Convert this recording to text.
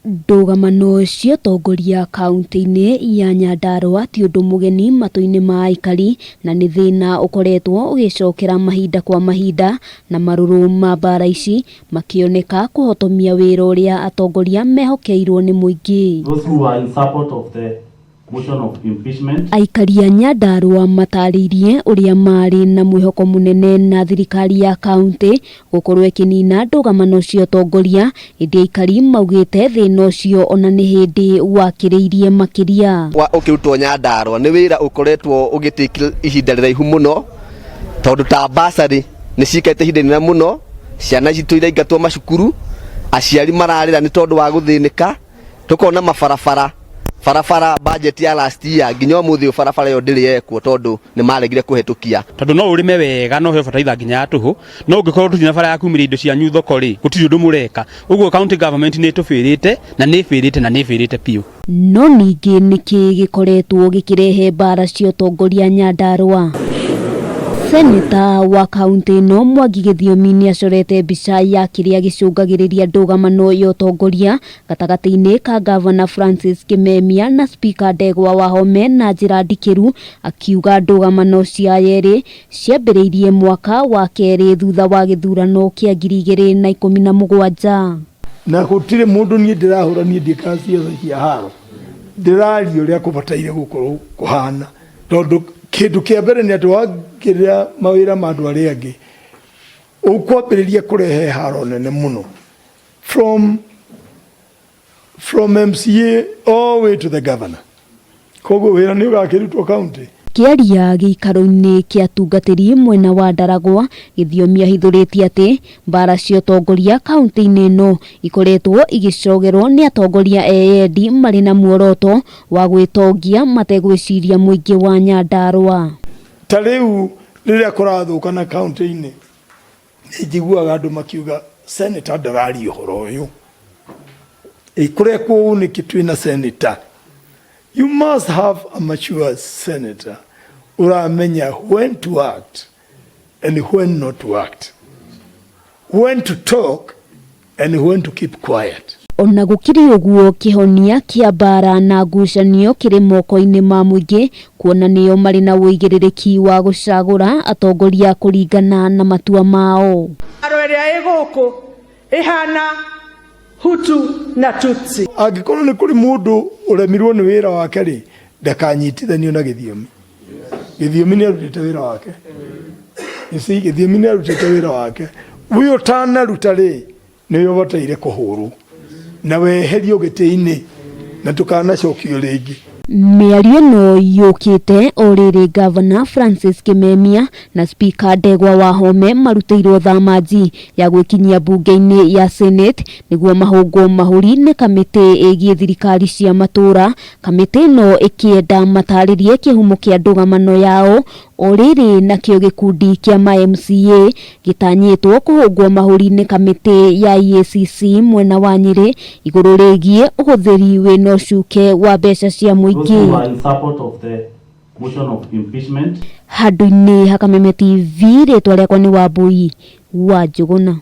Ndũgamano cia ũtongoria kaunti-inĩ ya Nyandarua ti ũndũ mũgeni matũ-inĩ ma aikari, na nĩ thĩna ũkoretwo ũgĩcokera mahinda kwa mahinda, na marũrũ ma mbara ici makĩoneka kũhotomia wĩra ũrĩa atongoria mehokeirwo nĩ mũingĩ. Those who are in support of the motion of impeachment. Aikari a Nyandarua matarĩirie ũrĩa marĩ na mwĩhoko mũnene na thirikari ya kaunti gũkorwo ĩkĩnina ndũgamano cia ũtongoria, ĩndĩ aikari maugĩte thĩna ũcio ona nĩ hĩndĩ wakĩrĩirie makĩria. Wa ũkĩrutwo Nyandarua nĩ wĩra ũkoretwo ũgĩtĩkĩra ihinda rĩraihu mũno, tondũ ta basarĩ nĩ cikarĩte ihinda inene mũno, ciana citũ iraingatwo macukuru, aciari mararĩra nĩ tondũ wa gũthĩnĩka, tũkona mabarabara barabara budget ya last year nginya ũmũthĩ ũyũ barabara ĩyo ndĩrĩ yekwo tondũ nĩ maregire kũhetũkia. Tondũ no ũrĩme wega no ũheo bataraitha nginya ya tũhũ, no ũngĩkorwo tũtirĩ na bara ya kumĩria indo cianyu thoko rĩ, gũtirĩ ũndũ mũreka. Ũguo county government nĩ ĩtũbĩrĩte na nĩ ĩbĩrĩte na nĩ ĩbĩrĩte biũ. No ningĩ nĩkĩ gĩkoretwo gĩkĩrehe mbara cia ũtongoria Nyandarua? Seneta wa kaunti ĩno Mwangi Gĩthiomi nĩ acorete mbica ya kĩrĩa gĩcũngagĩrĩria ndũgamano ya ũtongoria gatagatĩ-inĩ ka Gavana Francis Kimemia na Spika Ndegwa Wahome na njĩra ndikĩru, akiuga ndũgamano cia yerĩ ciambĩrĩirie mwaka wa kerĩ thutha wa gĩthurano kĩa 2017. Na gũtirĩ mũndũ niĩ ndĩrahũra, niĩ ndiĩkaga ciaca cia haro, ndĩraria ũrĩa kũbataire gũkorwo kũhana, tondũ kĩndũ kĩa mbere nĩ atĩ wangĩrĩra mawĩra ma andũ arĩa angĩ ũkwambĩrĩria kũrehe haro nene mũno from MCA all the way to the governor. Koguo wĩra nĩ ũgakĩrutwo county. Kĩaria gĩikaro-inĩ kĩa atungatĩri mwena wa Ndaragwa, Gĩthiomi ahithũrĩtie atĩ mbara cia ũtongoria kaunti-inĩ ĩno ikoretwo igĩcogerwo nĩ atongoria eyendi marĩ na muoroto wa gwĩtongia mategwĩciria mũingĩ wa Nyandarua. Ta rĩu rĩrĩa kũrathũkana kaunti-inĩ, nĩ njiguaga andũ makiuga senator ndararia ũhoro ũyũ. Ĩ kũrekwo ũũ nĩkĩ twĩna senator? You must have a mature senator ũramenya when to act and when not to act, when to talk and when to keep quiet. Ona gũkĩrĩ ũguo, kĩhonia kĩa mbara na ngucanio kĩrĩ moko-inĩ ma mũingĩ, kuona nĩo marĩ na ũigĩrĩrĩki wa gũcagũra atongoria kũringana na matua mao. Aro ĩrĩa ĩ gũkũ ĩhana Hutu na Tutsi. Angĩkorwo nĩ kũrĩ mũndũ ũremirwo nĩ wĩra wake rĩ, ndakanyitithanio na Gĩthiomi. Gĩthiomi nĩ arutĩte wĩra wake. You see, Gĩthiomi nĩ arutĩte wĩra wake. Ũyũ ũtanaruta rĩ, nĩwe ũbataire kũhũrwo na weherio gĩtĩ-inĩ na ndũkanacokio rĩngĩ. Mĩario ĩno yũkĩte o rĩrĩ Gavana Francis Kimemia na Spika Ndegwa Wahome marutĩirwo thamanji ya gwĩkinyia mbunge-inĩ ya Senate nĩguo mahũngwo mahũri nĩ kamĩtĩ ĩgiĩ thirikari cia matũũra. Kamĩtĩ ĩno ĩkĩenda matarĩrie kĩhumo kĩa ndũgamano yao, o rĩrĩ nakĩo gĩkundi kĩa ma MCA gĩtanyĩtwo kũhũngwo mahũri nĩ kamĩtĩ ya EACC mwena wa Nyĩrĩ igũrũ rĩgiĩ ũhũthĩri wĩna ũcuke wa mbeca cia Those mũingĩ. who are in support of the motion of impeachment. Handũ-inĩ ha Kameme TV, rĩtwa rĩakwa nĩ Wambui wa Njũgũna.